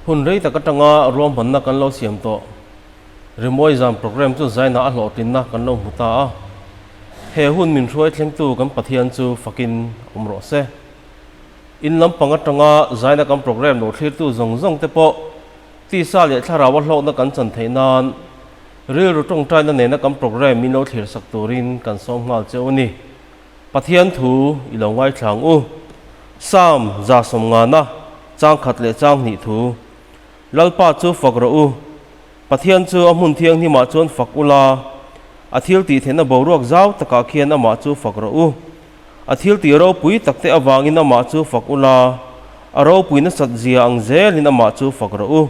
Hun rei tak atanga ruahmanna kan lo siam tawh rimawi zan program chu zaina a hlawhtlinna kan lo hmu ta a. He hun min hruai thlengtu kan Pathian chu fakin awm rawh se. In lampang atanga zaina kan program lo thlirtu zawng zawng te pawh tisa leh thlarau a hlawkna kan chan theih nan rilru tawngtaina nena kan program min lo thlirsak turin kan sawm nghal cheu a ni. Pathian thu i lo ngaithlang u. Psalm 150 chang khat leh chang hnih thu. Lalpa chu fak rawh u. Pathian chu a hmun thianghlimah chuan fak ula, a thil tih theihna boruak zau takah khian amah chu fak rawh u. A thil tih ropui takte avangin amah chu fak ula, a ropui nasat zia ang zelin amah chu fak rawh u.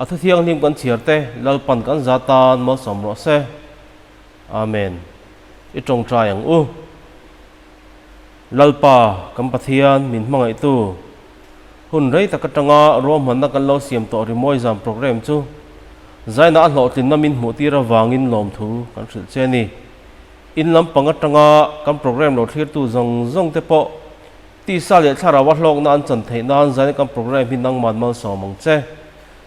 A thu thianghlim kan chhiar te Lalpan kan za tan malsawm rawh se. Amen. I tawngtai ang u. Lalpa, kan Pathian, min hmangaihtu, hun rei tak atanga ruahmanna kan lo siam tawh rimawi zam program chu zaina a hlawhtlinna min hmuh tir avangin lawmthu kan hrilh che a ni. In lampang atanga kan program lo thlirtu zawng zawng te pawh tisa leh thlarau a hlawkna an chan theih nan zaina kan program hi nangman malsawm ang che.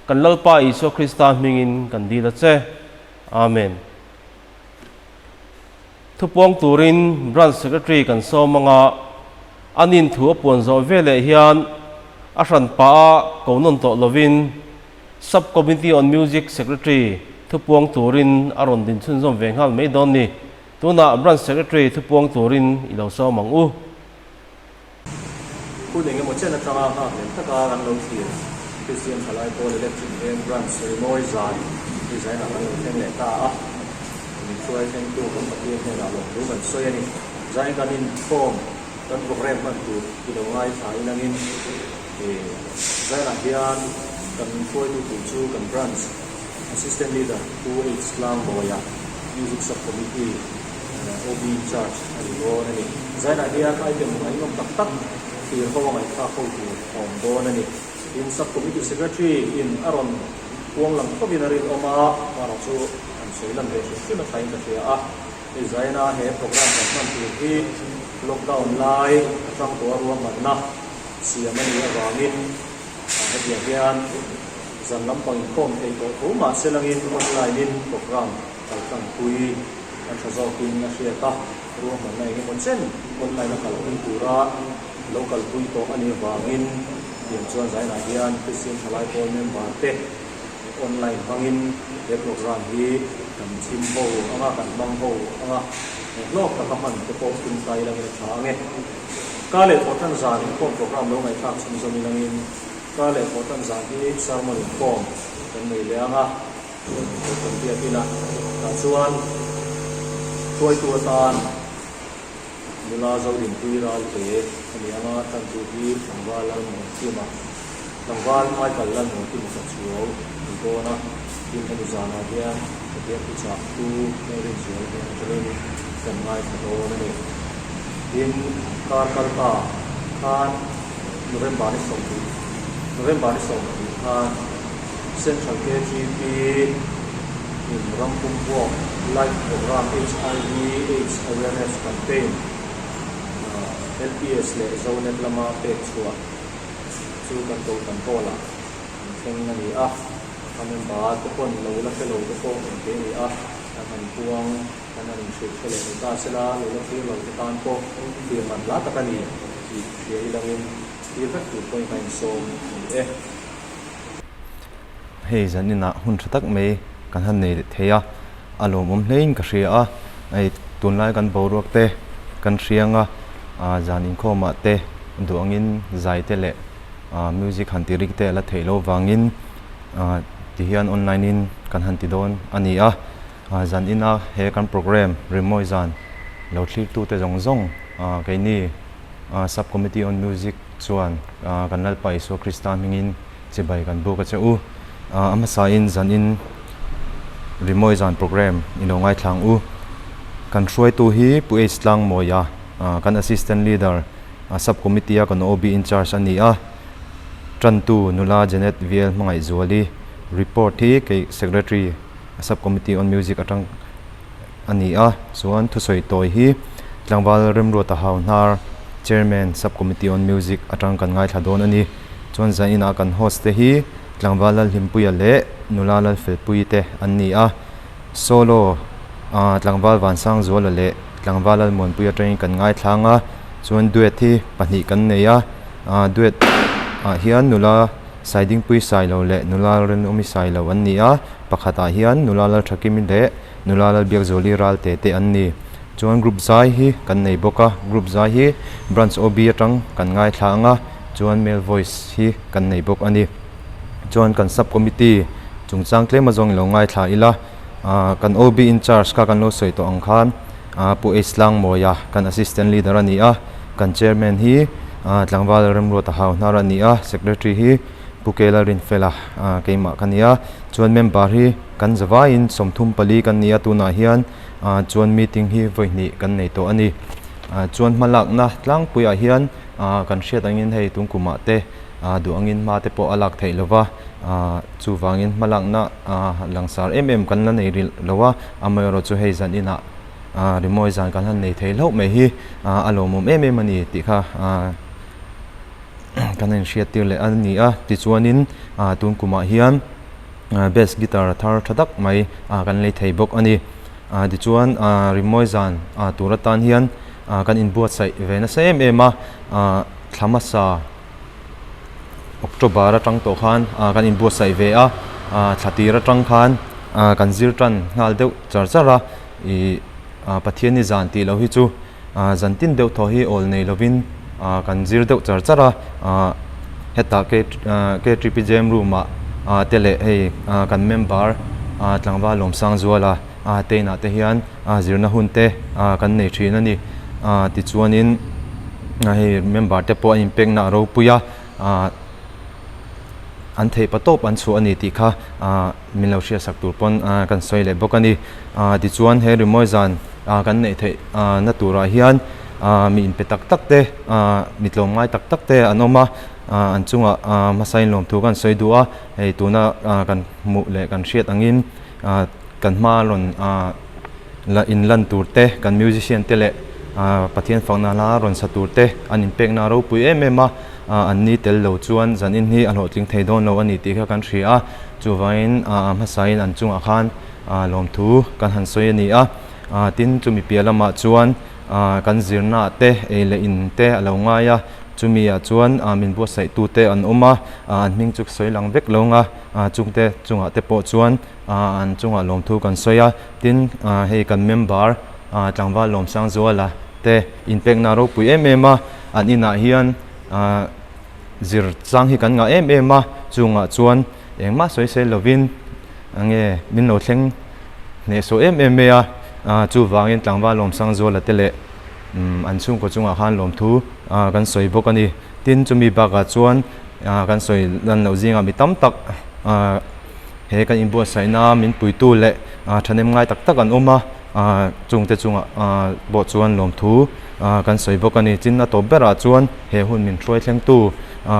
Kan Lalpa Isua Krista hmingin kan dil a che. Amen. Thupuang turin Branch Secretary kan sawm anga a nin thu a puan zawh veleh hian a hran pah a ko nawn tawh lovin Sub Committee on Music Secretary thupuang turin a rawn din chhunzawm ve nghal mai dawn ni. Tunah Branch Secretary thupuang turin i lo sawm ang u. Hun engemaw chen atanga nghak lem taka kan lo thlir Kristian Thalai Pawl Electric Veng Branch rimawi zan design ah kan lo thleng leh ta a, min hruai thlengtu kan Pathian hnenah lawmthu kan sawi a ni. Zain kan inkhawm kan program hman tur i lo ngaithla inangin zainah hian kan hruaitu tur chu kan Branch Assistant Leader Pu H Tlangmawia Music Sub Committee OB in charge a ni dawn a ni. Zainah hian item ngaihnawm tak tak thlir ho a ngaihthlak ho tur a awm dawn a ni. Tin, Sub Committee Secretary in a rawn puang lang tawkin a rinawm a, amaherawh chu an sawi lan ve hrim hrim a thain ka hria a. Hei Zaina he program kan hman tur hi lockdown lai atang tawha ruahmanna siam a nih avangin hetiang hian zan lampang inkhawm theih tawh tho mahse langin online in program kaltlangpui a tha zawkin a hriat a, ruahmanna eng emaw chen online a kalpui tura lo kalpui tawh a nih avangin tiang chuan zainah hian Kristian Thalai Pawl member te online hmangin he program hi kan chhim ho anga kan hmang ho anga hlawk taka hman te pawh tum ta ilangin a tha ang e. Ka leh thawhtan zan inkhawm program lo ngaihthlak chhunzawm ilangin ka leh thawhtan zan hi sermon inkhawm kan nei leh anga. Kan biakin a tah chuan hruaitu atan nula Zodinpui Ralte a ni ang a, tantu hi tlangval Lalmuankima, tlangval Michael Lalmuankima ka chuau ni dawn a, tin hemi zanah hian Pathian thuchah thu Lalrinzuala hnen atangin kan ngaithla dawn a ni. Tin, kar kal ta khan November ni 20, November ni 20 khan, Central KGP in ram pum huap Life Program HIV Aids Awareness Campaign LPS leh Zonet lama pek chhuah chu kan Kohhran Hall-ah an thleng a ni a, a member te pawn lo la hre lo te pawh awm thei a ni a, kan han puang kan han inhrilh hre leh ni ta sela lo la thlir lo te tan pawh thlir man hla tak a ni tih hria ilangin thlir vek tur pawhin ka insawm a ni e. Hei zan inah hun tha tak mai kan han nei leh thei a, a lawmawm hlein ka hria a, hei tunlai kan boruak te kan hriang a, zan inkhawmah te duh angin zai te leh music han ti rik te a la theih loh vangin tihian online in kan han ti dawn a ni a, zan ina he kan program rimawi zan lo thlirtute zawng zawng keini Sub Committee on Music chuan kan Lalpa Isua Krista hmingin chibai kan buk a che u. A hmasain zanin rimawi zan program i lo ngaithla ang u. Kan hruaitu hi Pu H Tlangmawia, kan Assistant Leader, Sub Committee a kan OB in charge a ni a. Tantu nula Janet VL Hmangaihzuali report hi kei Secretary, Sub Committee on Music atang a ni a, chuan thusawi tawi hi tlangval Remruata Hauhnar, Chairman, Sub Committee on Music atang kan ngaithla dawn a ni. Chuan zaninah kan host te hi Tlangval Lalhlimpuia leh Nula Lalfelpuii te an ni a. Solo Tlangval Vansangzuala leh Tlangval Lalmuanpuia atangin kan ngaithlang a, chuan duet hi pahnih kan nei a, duet ah hian nula Saidingpui Sailo leh nula Rinawmi Sailo an ni a, pakhat ah hian nula Lalthakimi leh nula Lalbiakzuali Ralte te an ni. Chuan group zai hi kan nei bawk a, group zai hi branch OB atang kan ngaithla ang a, chuan male voice hi kan nei bawk a ni. Chuan kan sub committee chungchang tlem azawng ilo ngaithla ila, kan OB in charge kha kan lo sawi tawh ang khan Pu H Tlangmawia kan assistant leader a ni a, kan chairman hi Tlangval Remruata Hauhnar a ni a, secretary hi Pu Kela Rinfela keimah ka ni a, chuan member hi kan zavaiin 34 kan ni a tunah hian chuan meeting hi vawi hnih kan nei tawh a ni. Chuan hmalakna tlangpuiah hian kan hriat angin hei tun kumah te duh angin hma te pawh a lak theih lova, chuvangin hmalakna langsar em em kan la nei rih lo a, amaherawhchu chu hei zan inah rimawi zan kan han nei thei hlauh mai hi a lawmawm em em a ni tih kha kan inhriat tir leh a ni a. Tichuanin tun kumah hian bass guitar thar tha tak mai kan lei thei bawk a ni. Tichuan rimawi zan tur atan hian kan inbuatsaih ve nasa em em a, thla hmasa October atang tawh khan kan inbuatsaih ve a, thla tir atang khan kan zir tan nghal deuh char char a, ih Pathianni zan tih loh hi chu zan tin deuh thaw hi awl nei lovin kan zir deuh char char a, hetah KTPJM room ah te leh hei kan member Tlangval Lawmsangzuala te inah te hian zirna hun te kan nei thin a ni. Tichuanin hei member te pawh an inpekna a ropui a, an theih pa tawp an chhuah a ni tih kha min lo hriatsak tur pawn kan sawi leh bawk a ni. Tichuan he rimawi zan kan neih theih na turah hian mi inpe tak tak te, mi tlawmngai tak tak te an awm a, an chungah hmasa in lawmthu kan sawi duh a, hei tuna kan hmuh leh kan hriat angin Kan hma rawn la inlan tur te, kan musician te leh Pathian fakna hla rawn sa tur te an inpekna a ropui em em a, an ni tel lo chuan zanin hi a hlawhtling thei dawn lo a ni tih kha kan hria a, chuvangin a hmasain an chungah khan lawmthu kan han sawi a ni a. Tin, chumi piah lamah chuan kan zirnaah te ei leh in te a lo ngai a, chumi ah chuan min buatsaihtu te an awm a, an hming chu ka sawi lang vek lo ang a, chungte chungah te pawh chuan an chungah lawmthu kan sawi a, tin hei kan member tlangval Lawmsangzuala te inpekna ropui em em a, an inah hian zir chang hi kan ngah em em a, chungah chuan engmah sawi sawi lovin enge min lo thleng hnehsawh em em mai a, chuvangin tlangval Lawmsangzuala te leh an chhungkaw chungah khan lawmthu kan sawi bawk a ni. Tin chumi bakah chuan kan sawi lan loh zingah mi tam tak He kan inbuatsaihna min puitu leh thahnem ngai tak tak an awm a, chungte chungah pawh chuan lawmthu kan sawi bawk a ni. Tin, a tawp berah chuan he hun min hruai thlengtu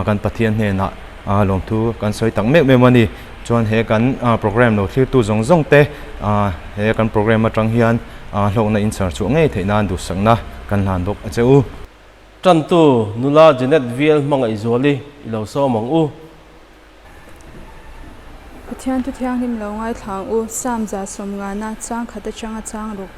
kan Pathian hnenah lawmthu kan sawi tak meuh meuh a ni. Chuan he kan program lo thlirtu zawng zawng te he kan program atang hian hlawkna inchhar chhuah ngei theih nan duhsakna kan hlan bawk a che u. Tantu nula Janet Vial Hmangaihzuali i lo sawm ang u. Pathian thu thianghlim lo ngaithla ang u, Psalm 150 chang khat atanga chang ruk.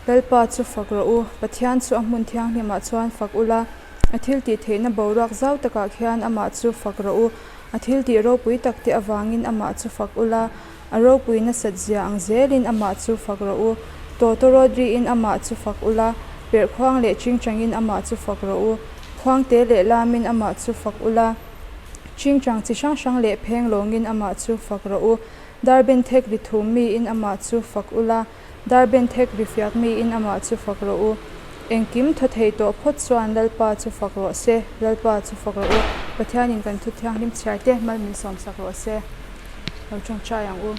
Lalpa chu fak rawh u, Pathian chu a hmun thianghlimah chuan fak ula, a thil tih theihna boruak zau takah khian amah chu fak rawh u, a thil tih ropui tak te avangin amah chu fak ula, a ropui nasat zia ang zelin amah chu fak rawh u. Tawtawrawt riin amah chu fak ula, perhkhuang leh chingchangin amah chu fak rawh u, khuangte leh lamin amah chu fak ula, Chingchang chi hrang hrang leh pheng lawngin amah chu fak rawh u. Darben thek ri thum miin amah chu fak ula, darben thek ri fiak miin amah chu fak rawh u. Engkim thaw thei tawh phawt chuan Lalpa chu fak rawh se, Lalpa chu fak rawh u. Pathianin kan thu thianghlim chhiar te mal min sawmsak rawh se. Lo tawngtai ang u.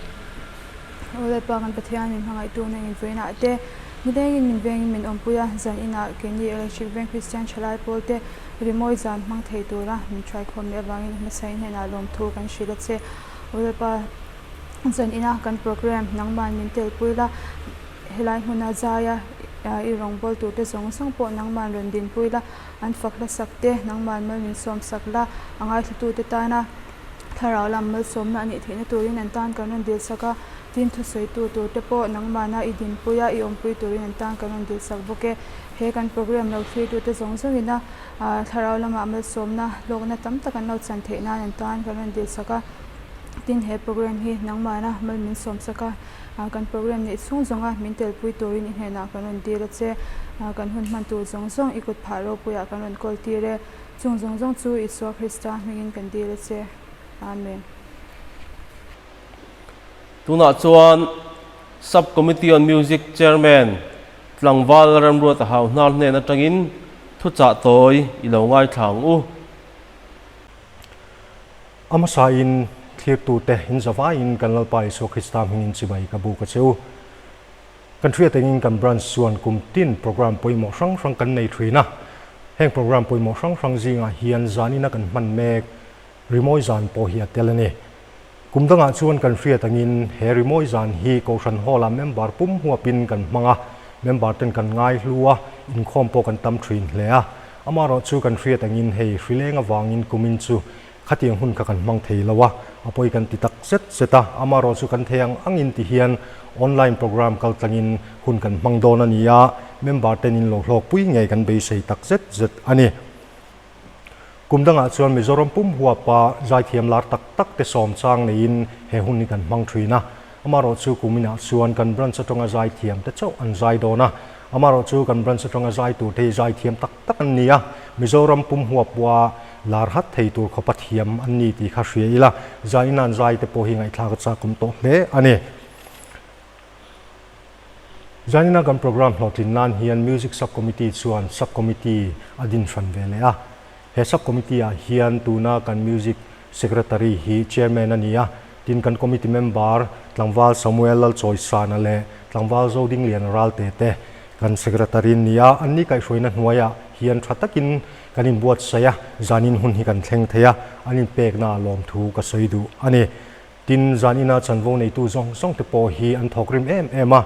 Aw Lalpa kan Pathian min hmangaihtu na invuinah te, nilengin min vengin min awmpui a, zan inah keini Electric Veng Kristian Thalai Pawl te rimawi zan hmang thei tura min hruaikhawm leh avangin a hmasain hnenah lawmthu kan hrilh a che. Aw Lalpa zan ina kan program nangman min telpui la, helai hmuna zaia i rawngbâwl turte zawng zawng pawh nangman rawn dinpui la, an fak hlasak te nangman mal min sawmsak la, a ngaithlatute tana. Thlarau lam malsawmna a nih theihna turin an tan kan rawn dilsak a, tin thusawitu turte pawh nangmahna i dinpui a, i awmpui turin an tan kan rawn dilsak bawk e. He kan program lo thlirtute zawng zawngin a thlarau lamah malsawmna hlawkna tam tak an lo chan theih nan an tan kan rawn dilsak a, tin he program hi nangmahna mal min sawmsak a, kan program neih chhung zawnga min telpui turin i hnenah kan rawn dil a che. Kan hun hman tur zawng zawng i kut phah ropuiah kan rawn kawl tir e. Chung zawng zawng chu Isua Krista hmingin kan dil a che. Amen. Tunah chuan Sub Committee on Music Chairman Tlangval Remruata Hauhnar hnen atangin thuchah tawi i lo ngaithla ang u. A hmasain thlirtute in zavaiin kan Lalpa Isua Krista hmingin chibai ka buk a che u. Kan hriat engin kan branch chuan kum tin program pawimawh hrang hrang kan nei thin a, heng program pawimawh hrang hrang zingah hian zanina kan hman mek rimawi zan pawh hi a tel a ni. Kum dangah chuan kan hriat angin he rimawi zan hi Kohhran Hall-ah member pum huapin kan hmang a, member ten kan ngai hlu a, inkhawm pawh kan tam thin hle a. Amaherawhchu kan hriat angin hei hrileng avangin kumin chu Khatiang hun kha kan hmang thei lo a, a pawi kan ti tak zet zet a, amaherawh chu kan thei ang angin ti hian online program kal tlangin hun kan hmang dawn a ni a, member ten in lo hlawkpui ngei kan beisei tak zet zet a ni. Kum dangah chuan Mizoram pum huapa zaithiam lar tak tak te sawm chang neiin he hun hi kan hmang thin a, Amaherawh chu kuminah chuan kan branch atanga zaithiam te chauh an zai dawn a, amaherawh chu kan branch atanga zai tur te hi zaithiam tak tak an ni a, Mizoram pum huapua lar hat thei tur khawpa thiam an ni tih kha hria ila, zaina an zai te pawh hi ngaihthlak a chak awm tawh hle a ni. Zainina kan program hlawhtlin nan hian Music Sub Committee chuan Sub Committee a din hran ve leh a, he Sub Committee ah hian tuna kan Music Secretary hi Chairman a ni a, tin kan Committee member Tlangval Samuel Lalchawisana leh Tlangval Zodingliana Ralte te kan Secretary an ni a, anni kaihhruaina hnuaiah hian tha takin kan inbuatsaih a, zanin hun hi kan thleng thei a, an inpekna ah lawmthu ka sawi duh a ni. Tin, zan ina chanvo neitu zawng zawng te pawh hi an thawk rim em em a,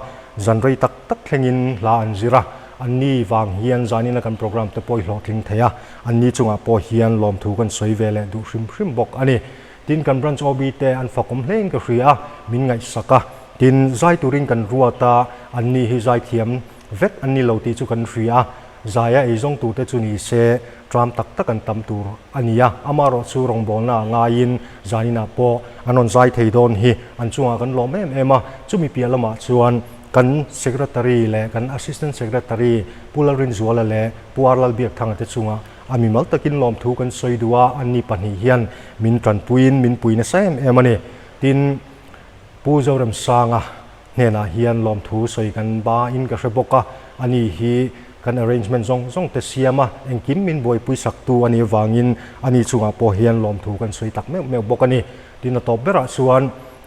zan rei tak tak thlengin hla an zir a, anni vang hian zan ina kan program te pawh i hlawhtling thei a, anni chungah pawh hian lawmthu kan sawi ve leh duh hrim hrim bawk a ni. Tin, kan branch OB te an fakawm hlein ka hria a, min ngaihsak a, tin, zai turin kan ruat a, anni hi zaithiam vek an ni lo tih chu kan hria a, Zaia eizawng turte chu ni se, tram tak tak an tam tur a ni a, amaherawh chu rawngbawlna a ngaiin zaninah pawh an rawn zai thei dawn hi an chungah kan lawm em em a, chumi piah lamah chuan kan Secretary leh kan Assistant Secretary Pu Lalrinzuala leh Pu R Lalbiakthanga te chungah a mimal takin lawmthu kan sawi duh a, anni pahnih hian min tanpuiin min pui nasa em em a ni. Tin, Pu Zoremsanga Hnenah hian lawmthu sawi kan ba in ka hre bawk a, ani hi kan arrangement zawng zawng te siam a, engkim min buaipui sak tu a nih avangin ani chungah pawh hian lawmthu kan sawi tak meuh meuh bawk a ni. Tin a tawp berah chuan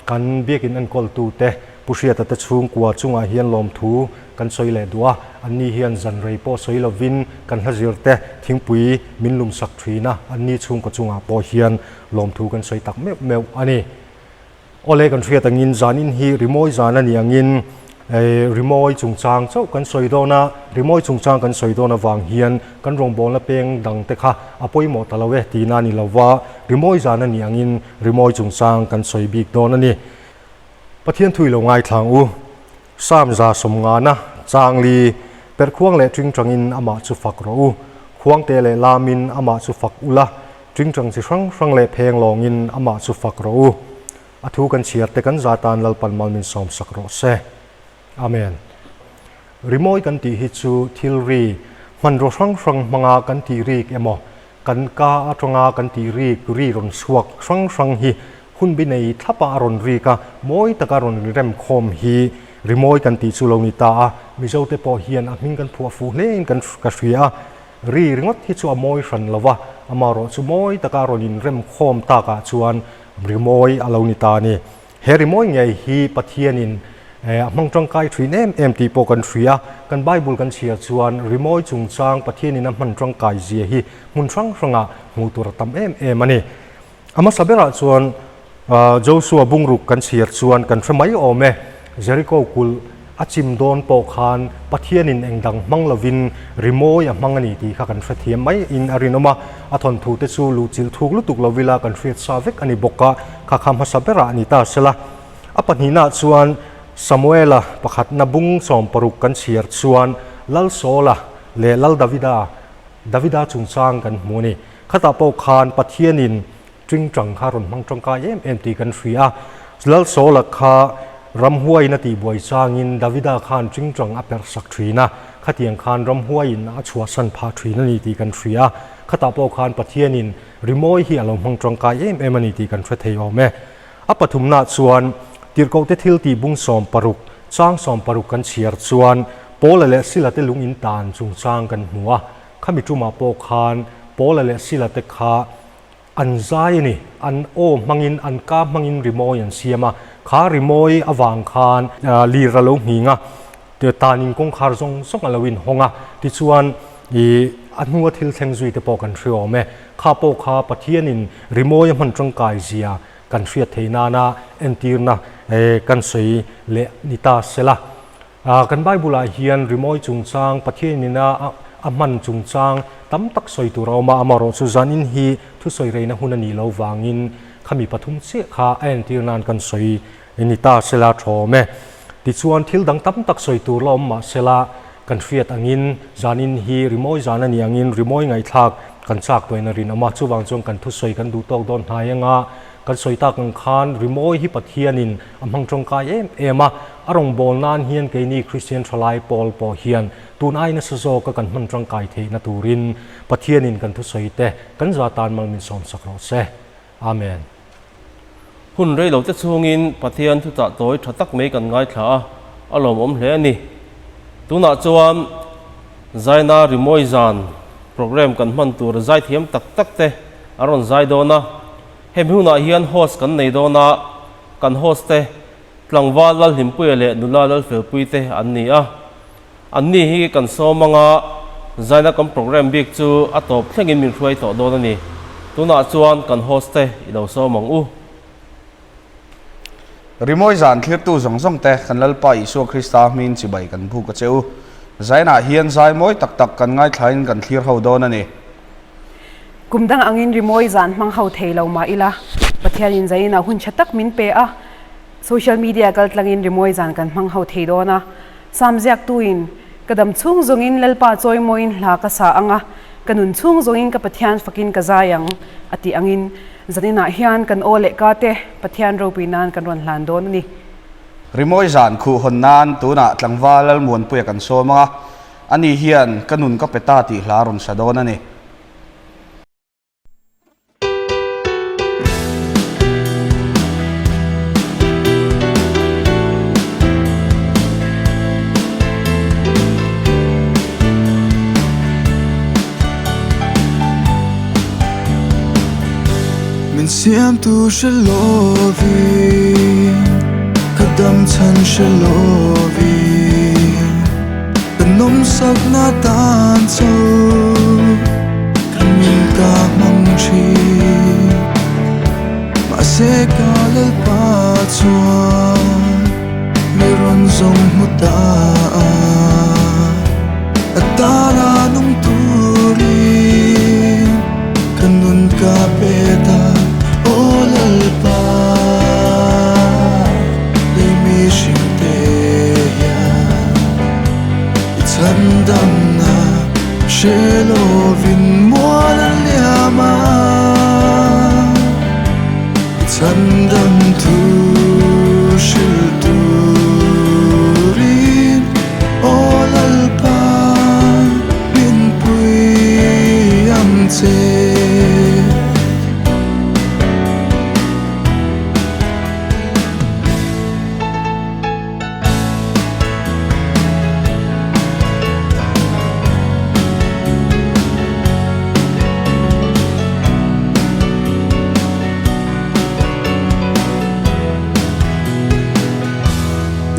kan biakin enkawl tu te Pu Hriata te chhungkua chungah hian lawmthu kan sawi leh duh a, anni hian zan rei pawh sawi lovin kan hla zir te thingpui min lum sak thin a, anni chhungkaw chungah pawh hian lawmthu kan sawi tak meuh meuh a ni. Awle kan hriat angin zanin hi rimawi zan a ni angin rimawi chungchang chauh kan sawi dawn a, rimawi chungchang kan sawi dawn avang hian kan rawngbawlna peng dang te kha a pawimawh ta lo e tihna a ni lo va, rimawi zan a ni angin rimawi chungchang kan sawi bik dawn a ni. Pathian thui lo ngaithlang u, Psalm 150 changli, Perhkhuang leh tingtangin amah chu fak rawh u, khuangte leh lamin amah chu fak ula, Tingtang chi hrang hrang leh pheng lawngin amah chu fak rawh u. A thu kan chhiar te kan za tan Lalpan mal min sawm sak rawh se. Amen. Rimawi kan tih hi chu thil ri, hmanraw hrang hrang hmanga kan tih rik emaw, kan ka atanga kan tih rik ri rawn chhuak hrang hrang hi hun bi nei thlapa a rawn rik a, mawi taka rawn rem khawm hi rimawi kan tih chu lo ni ta a. Mizote pawh hian a hming kan phuah fuh hlein kan ka hria a. Ri ringawt hi chu a mawi hran lo va, amaherawh chu mawi taka rawn inrem khawm takah chuan rimawi a lo ni ta a ni. He rimawi ngei hi Pathianin a hmang tangkai thin em em tih pawh kan hria. Kan Bible kan chhiar chuan rimawi chungchang Pathianin a hman tangkai zia hi hmun hrang hrangah hmuh tur a tam em em a ni. A hmasa berah chuan Joshua bungruk kan chhiar chuan kan hre mai awm e. Jericho kulh a chim dawn pawh khan Pathianin eng dang hmang lovin rimawi a hmang a ni tih kha kan hrethiam mai in a rinawm a. A thawnthu te chu luhchilh thuk lutuk lo ila kan hriat sa vek a ni bawk a, kha kha hmasa berah a ni ta sela. A pahnihnaah chuan Samuela pakhatna bung 60 kan chhiar chuan Lal Saula leh Lal Davida, Davida chungchang kan hmu a ni. Khatah pawh khan Pathianin Ṭingṭang kha rawn hmang ṭangkai em em tih kan hria a. Lal Saula kha ramhuaiin a tihbuai changin Davida khan ṭingṭang a perh sak ṭhin a, khatiang khan ramhuaiin a chhuahsan phah ṭhin a ni tih kan hria a. Khatah pawh khan Pathianin rimawi hi a lo hmang ṭangkai em em a ni tih kan hre thei awm e. A pathumnaah chuan Tirhkohte thil tih bung 60, chang 60 kan chhiar chuan Paula leh Sila te lung in tan chungchang kan hmu a. Khami ṭumah pawh khan Paula leh Sila te kha An zai a ni. An aw hmangin, an ka hmangin rimawi an siam a. Kha rimawi avang khan lir a lo nghing a, tanin kawngkhar zawng zawng a lo inhawng a. Tichuan, ih, a hnua thil thleng zui te pawh kan hre awm e. Kha pawh kha Pathianin rimawi a hman tangkai zia kan hriat theih nana entirna kan sawi leh ni ta sela. Kan Bible-ah hian rimawi chungchang, Pathianin a a hman chungchang tam tak sawi tur a awm a, amaherawh chu zanin hi thusawi reina hun a nih loh vangin khami pathum chiah kha a entir nan kan sawi ni ta sela tha awm e. Tichuan thil dang tam tak sawi tur la awm mah sela kan hriat angin zanin hi rimawi zan a nih angin rimawi ngaihthlak kan chak tuain a rinawm a, chuvang chuan kan thusawi kan duh tawk dawn hnai anga Kan sawi tak ang khan rimawi hi Pathianin a hmang tawngkai em em a, a rawngbâwl nan hian keini Kristian thalai pawl pawh hian tun ai nasa zawka kan hman tangkai theihna turin Pathianin kan thusawi te kan za tan mal min sawmsak rawh se. Amen. Hun rei lo te chhungin Pathian thuchah tawi tha tak mai kan ngaithla a, a lawmawm hle a ni. Tunah chuan Zaina Rimawi Zan program kan hman tur zaithiam tak tak te an rawn zai dawn a. Hemi hunah hian host kan nei dawn a, kan host te tlangval Lalhlimpuia leh nula Lalfelpui te an ni a. Anni hi kan sawm anga zaina kan program bik chu a tawp thlengin min hruai tawh dawn a ni. Tunah chuan kan host te i lo sawm ang u. Rimawi zan thlirtu zawng zawng te kan Lalpa Isua Krista hmingin chibai kan buk a che u. Zainah hian zai mawi tak tak kan ngaithlain kan thlir ho dawn a ni. Kum dang angin rimawi zan hmang ho thei lo mah ila, Pathianin zainah hun tha tak min pe a, social media kal tlangin rimawi zan kan hmang ho thei dawn a. Sam ziaktuin, Ka dam chhung zawngin Lalpa chawimawiin hla ka sa ang a, ka nun chhung zawngin ka Pathian fakin ka zai ang, a tih angin zaninah hian kan aw leh ka te Pathian ropui nan kan rawn hlan dawn a ni. Rimawi zan khuh hawn nan tunah tlangval Lalmuanpuia kan sawm ang a, Ani hian ka nun ka pe ta tih hla rawn sa dawn a ni. Min siamtu hre lovin, ka dam chhan hre lovin. Ka nawmsakna tan chu ka min ka hmang thin. Mahse ka Lalpa chuan mi rawn zawng hmu ta a, a tana nung turin ka nun ka pe ta, aw Lalpa. Lei mihring te hian i chhandamna hre lovin mual an liam a, i chhandam thu hril turin aw Lalpa min pui ang che.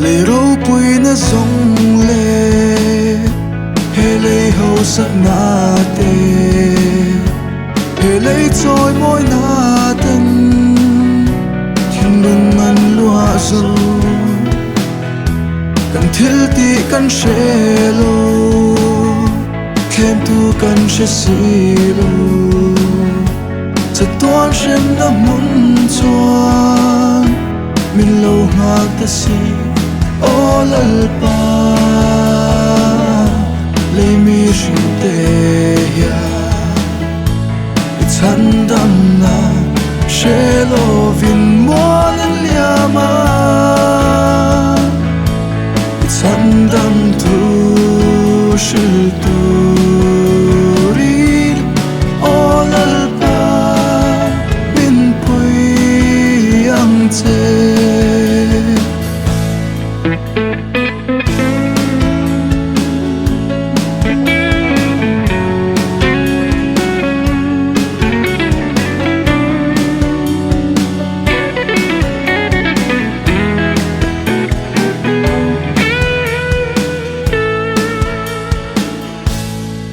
Lei ropuina zawng leh he lei hausakna te. He lei chawi mawina ten thinlung an luah zo. Kan thil tih kan hre lo, thlemtu kan hre si lo. Chatuan hremna hmun chuan min lo nghak ta si, Aw Lalpa, lei mi hringte hian i chhandamna hre lovin mual an liam a, i chhandam thu hril turin Aw Lalpa, min pui ang che.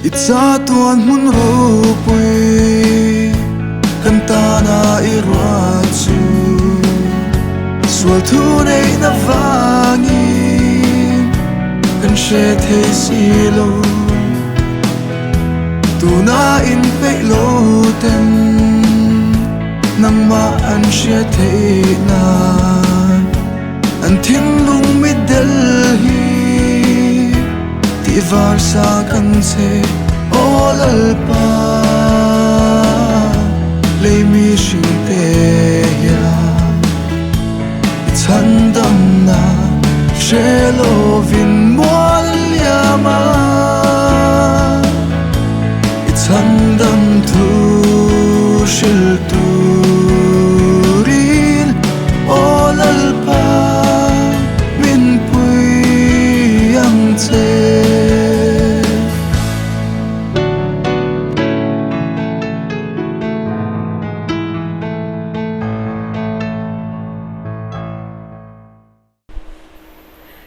I chatuan hmun ropui kan tana i ruat chu sual thu neihna vangin kan hre thei si lo. Tuna inpeih lo ten nangmah an hriat theih nan an thinlung mitdel hi tihvar sa kan che Aw Lalpa lei mihring te hian i chhandamna hre lovin mual liam a i chhandam thu hril turin Aw Lalpa min pui ang che.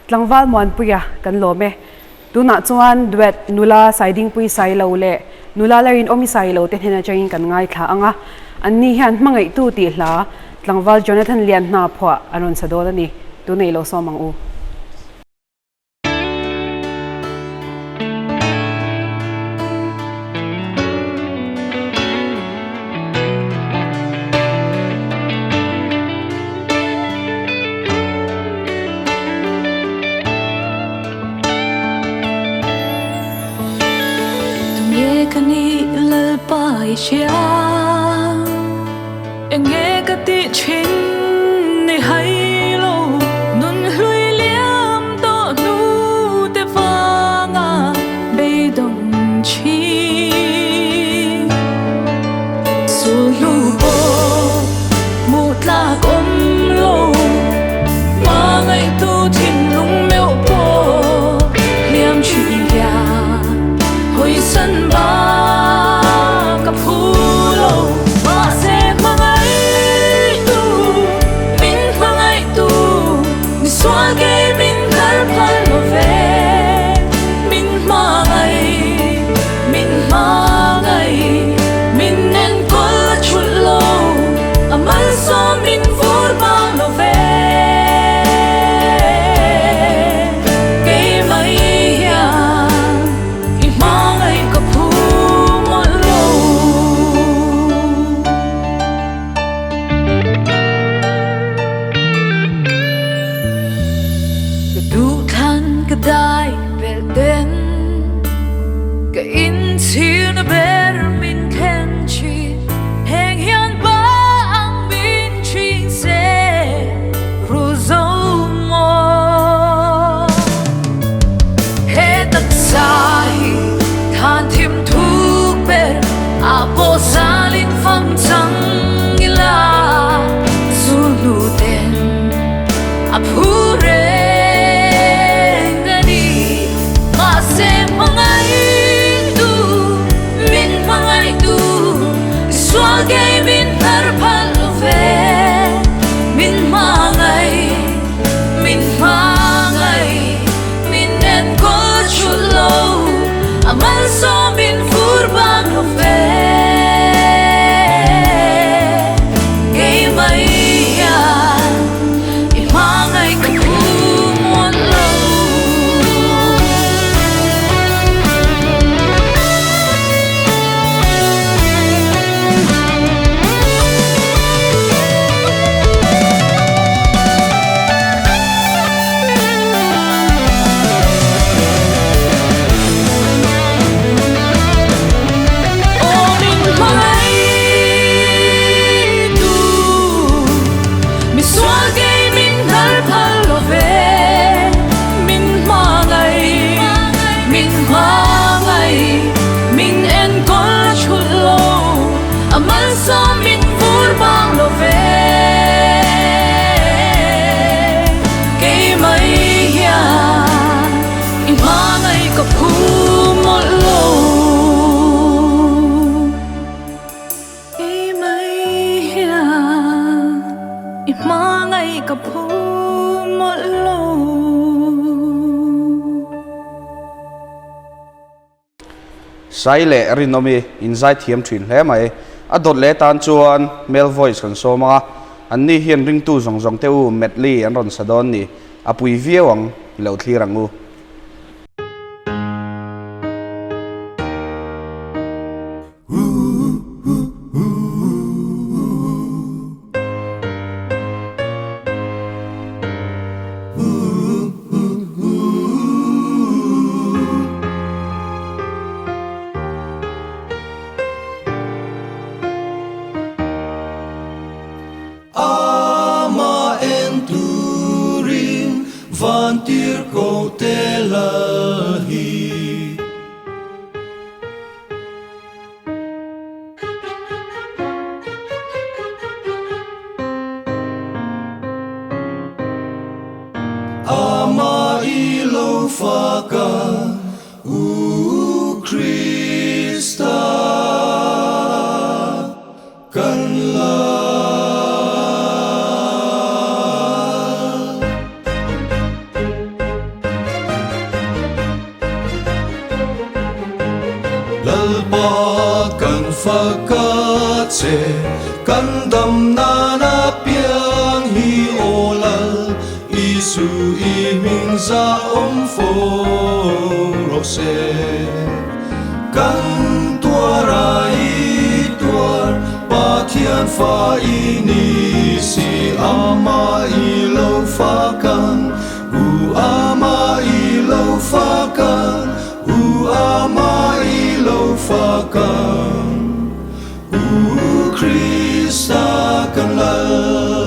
Tlangval Muanpuia kan lawm e. Tunah chuan duet nula Saidingpui Sailo leh nula Larinawmi Sailo te hnen atangin kan ngaithla ang a. Anni hian hmangaihtu tih hla Tlangval Jonathan Lianhna phuah an rawn sa dawn a ni. Tunei lo sawm ang u. Tunge ka nih Lalpa i hria Enge ka tih thin ni hai lo Nun hlui liam tawh hnu te vanga beidawng thin Sul hnu pawh hmuh tlak awm lo Hmangaihtu thinlung meuh pawh hliam thin hian hawisan bak ka phu lo. Mahse hmangaihtu min hmangaih. Sai leh Rinawmi in zaithiam thin hle mai. A dawt leh tan chuan male voice kan sawm ang a, anni hian ringtu zawng zawng te u medley an rawn sa dawn ni. A pui viau ang i lo thlir ang u. Ama en turin vantir ko te lal hi. Ama i lo fak a, U Krista kan Lal. Lalpa kan fak a che, kan dam nan a piang hi aw Lal Isu i hming za awm fo rawh se. Kan tuar a i tuar, Pathian fa i ni si, Amah i lo fak ang. U ama i lo fak ang, U ama i lo fak ang, U Krista kan Lal.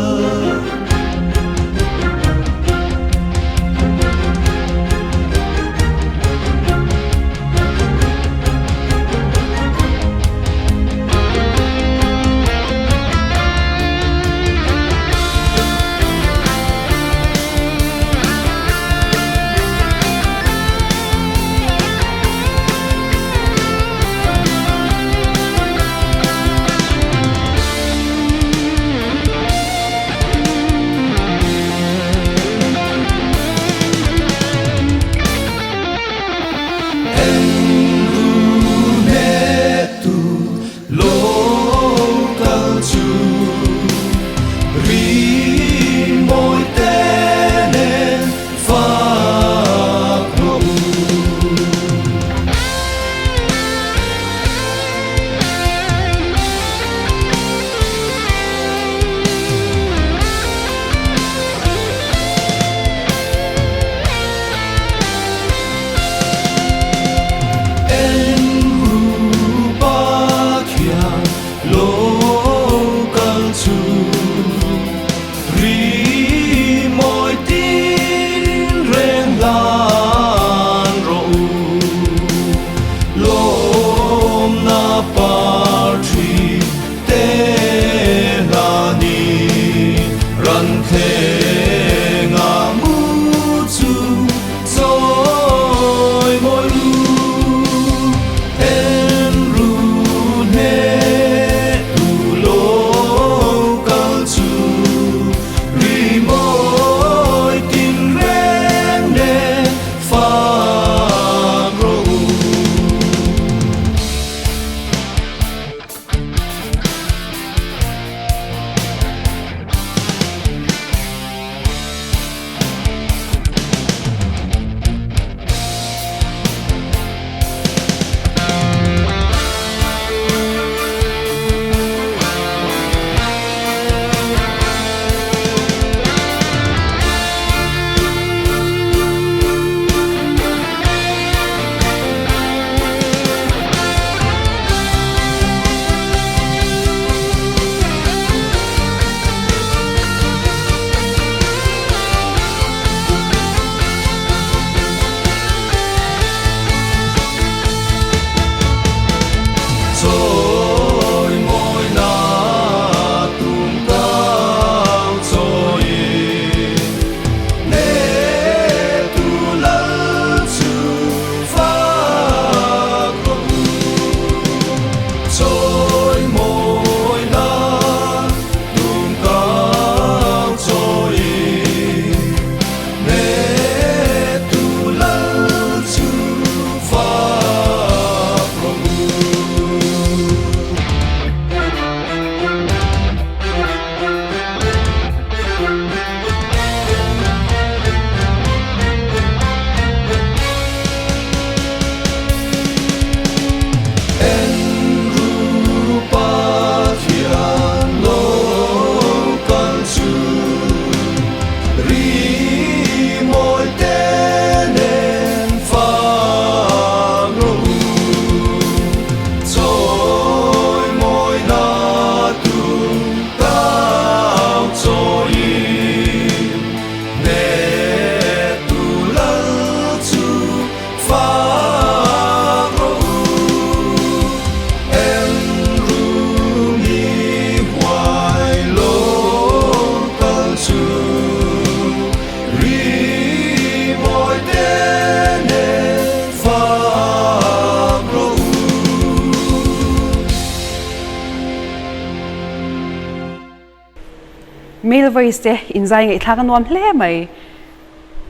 Male voice te inzai ngaihthlak a nuam hle mai.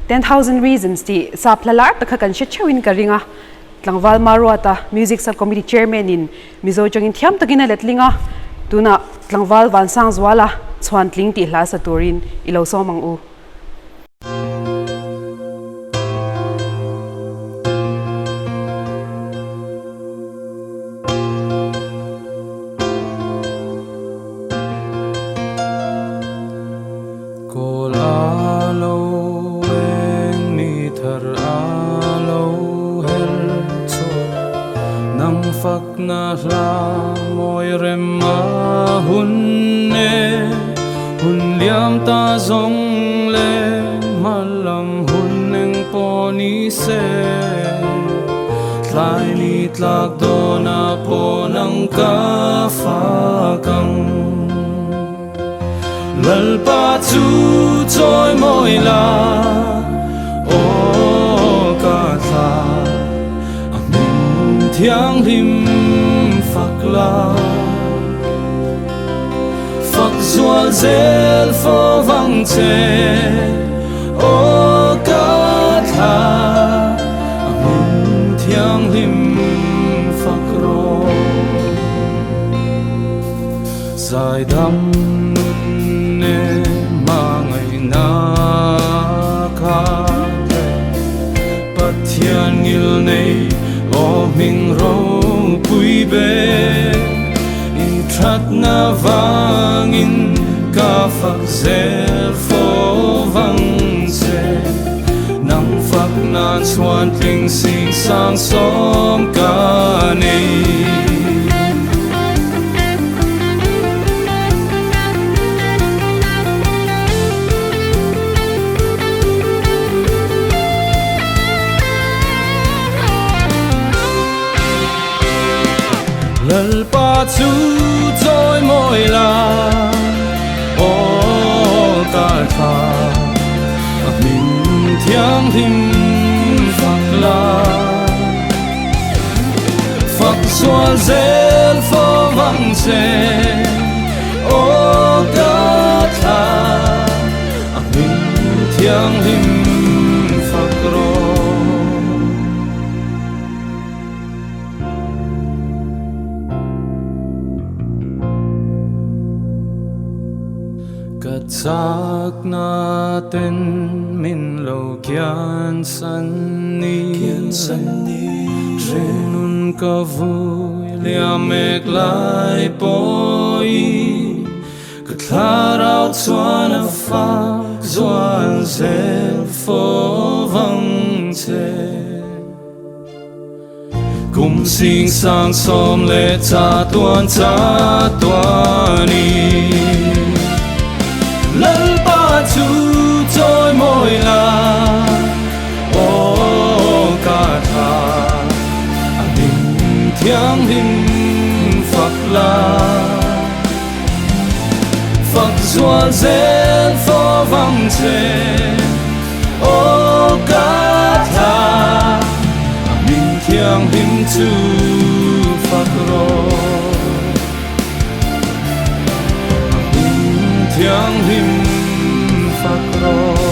10,000 Reasons tih sap hla lar tak kha kan hre theuhin ka ring a. Tlangval Maruata, Music Sub-Committee Chairman in Mizo tangin thiam takin a letling a, tunah Tlangval Vansangzuala chhuantling tih hla sa turin i lo sawm ang u. Kawl a lo eng ni thar a lo her chhuak nang fakna hla mawi rem a hun e hun liam ta zawng le hmalam hun eng pawh ni se tlai ni tlak dawna pawh nang ka fak ang. Lalpa chu chawi mawi la, aw ka thla a hming thianghlim fak la. Fak zual zel fo vang che, aw ka thla a hming thianghlim fak rawh. Zaidam nun e hmangaihna kha hle Pathian ngil nei aw hming ropui be I thatna vangin ka fak zel fo vang che Nang fak nan chhuan tling sing sang sawm ka nei. Lalpa chu chawi mawi la, aw ka thla a hming thianghlim fak la. Fak zual zel fo vang che, aw ka thla a hming thianghlim fak rawh. Ka chakna ten min lo kian san ni Hringnun ka vui liam mek lai pawhin Ka thlarau chuan a fak zual zel fo vang che. Kum sing sang sawm leh cha tuan cha tuani Lalpa chu chawi mawi la aw ka tha a hming thianghlim fak la Fak zual zel fo vang che Aw ka tha a hming thianghlim chu fak rawh A hming thianghlim fak rawh.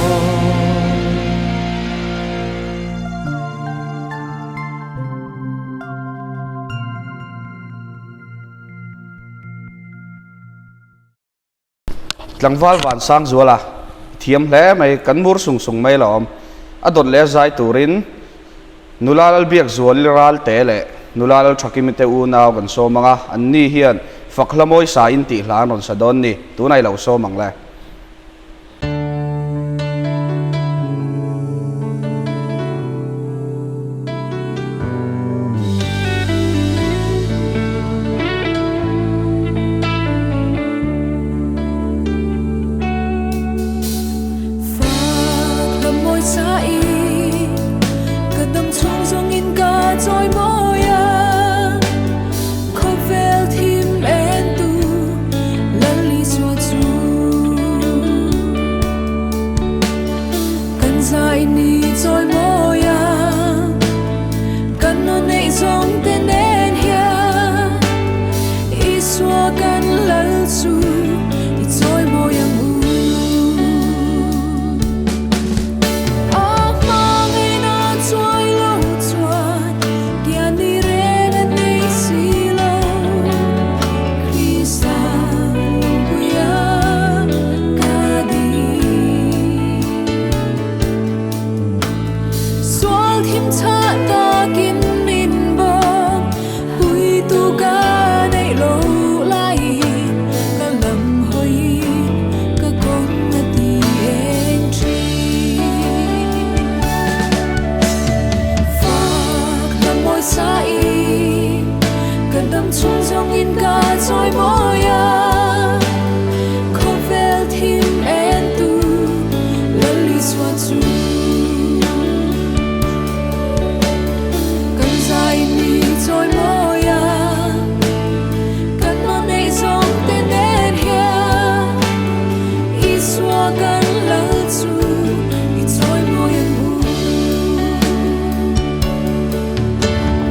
Tlangval Vansangzuala i thiam hle mai, kan mur sung sung mai lo awm. A dawt leh a zai turin nula Lalbiakzuali Ralte leh nula Lalthakimi te unau kan sawm ang a, anni hian fak hla mawi sa in tih hla an rawn sa dawn ni, tunah i lo sawm ang le. ka chawi mawi a, khawvel thim en tu Lal Isua chu. Kan zai ni chawi mawi a, kan lo neih zawng te nen hian Isua kan Lal chu i chawi mawi ang u.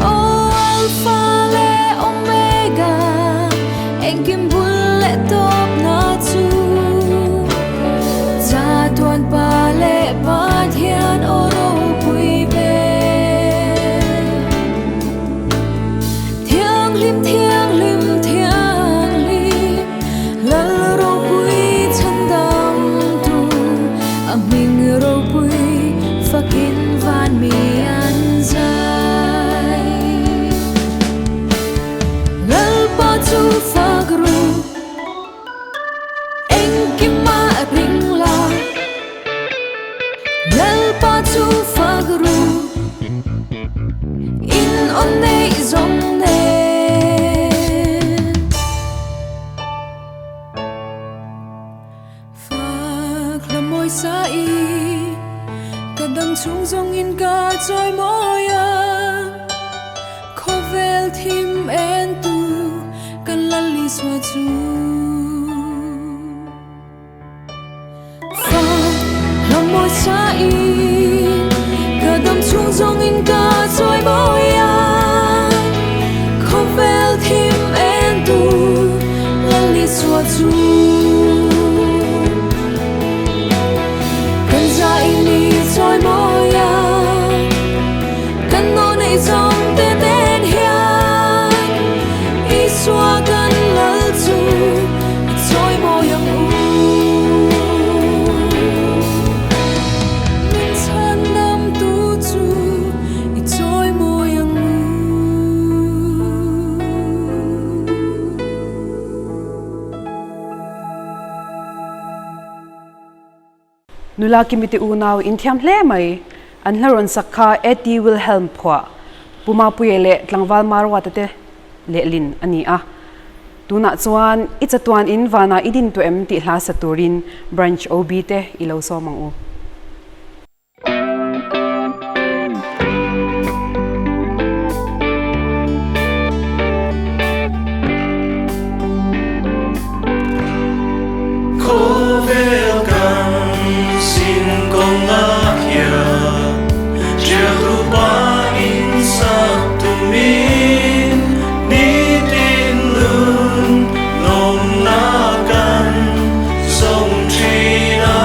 Aw Alpha leh Omega, engkim bul leh tawpna chu Chatuan Pa leh Pathian aw ropui ber. Thianghlim, thianghlim, thianghlim, Lal ropui chhandamtu, a hming ropui fakin van mi an zai. Lalpa chu fak ru, engkima ring la. Lalpa chu fak ru, in aw neih zawng nen. Fak hla mawi sa i, ka dam chhung zawng in ka chawi mawi a, khawvel thim en tu kan Lal Isua chu. Fak hla mawi sa i, ka dam chhung zawng in ka chawi mawi a, khawvel thim en tu Lal Isua chu. Kan za in i chawi mawi a, kan aw neih zawng te nen hian Isua kan Lal chu i chawi mawi ang u. Min chhandam tu chu i chawi mawi ang u. Nula Kimite unau inthiam hle mai. An hla rawn sak kha A.T. Wilhelm phuah Pu Mapuia leh tlangval Maruata te lehlin a ni a. Tunah chuan i chatuan in vanah i din tawh em tih hla sa turin Branch OB te i lo sawm ang u. Khawvel kan sin kawngah hian Ṭhialtu pa in sak tumin nitin nun nawmna kan zawng ṭhin a.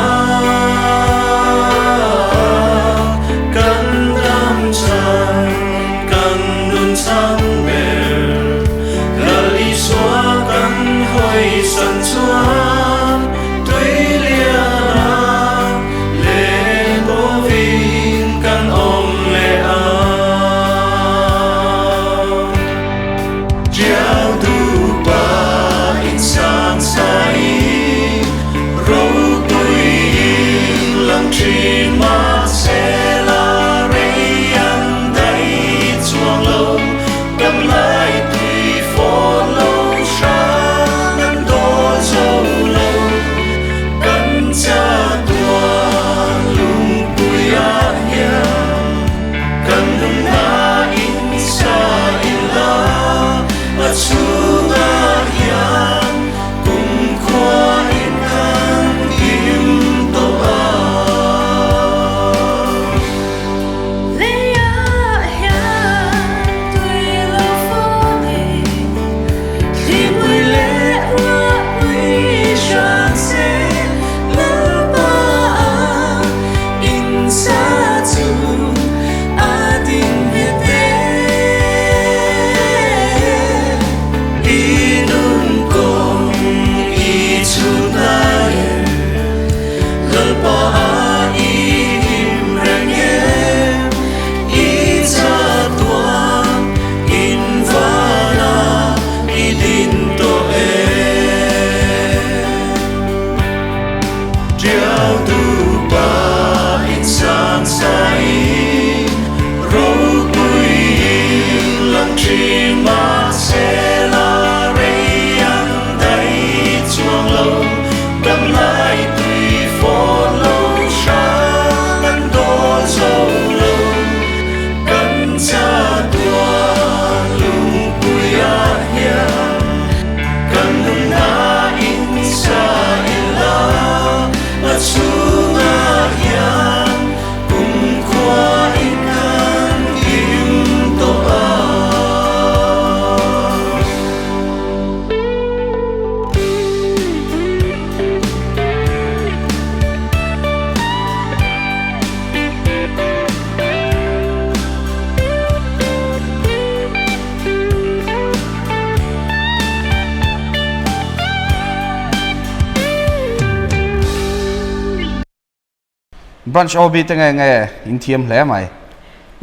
Branch OB te nge nge in thiam hle mai.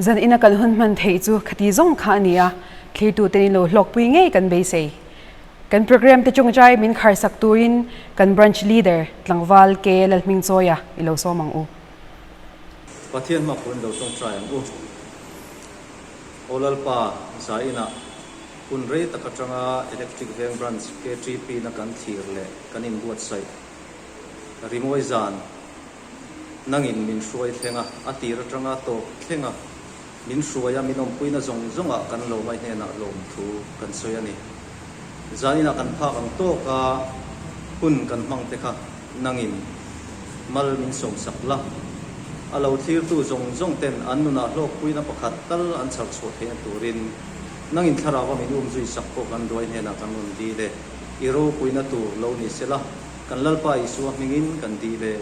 Zan ina kan hun hman theih chu khati zawng kha a ni a, thlirtu te in lo hlawkpui ngei kan beisei. Kan programme te chungchai min kharsak turin kan Branch Leader tlangval Ke Lalhmingchawia i lo sawm ang u. Pathian hma pawhin lo tawngtai ang u. Aw Lalpa, zainah hun rei tak atanga Electric Veng Branch KTP na kan thlir leh kan inbuatsaih rimawi zan nangin min hruai thleng a, a tir atanga tawp thleng a, min hruai a, min awmpuina zawng zawngah kan lawmai hnenah lawmthu kan sawi a ni. Zaninah kan phak ang tawka hun kan hmang te kha nangin mal min sawmsak la, a lo thlirtu zawng zawng ten an nunah hlawkpuina pakhat tal an chhar chhuah theihna turin nangin thlarau a min umzui sak pawh kan duai hnenah kan rawn dil e, i ropuina tur lo ni sela, kan Lalpa Isua hmingin kan dil e.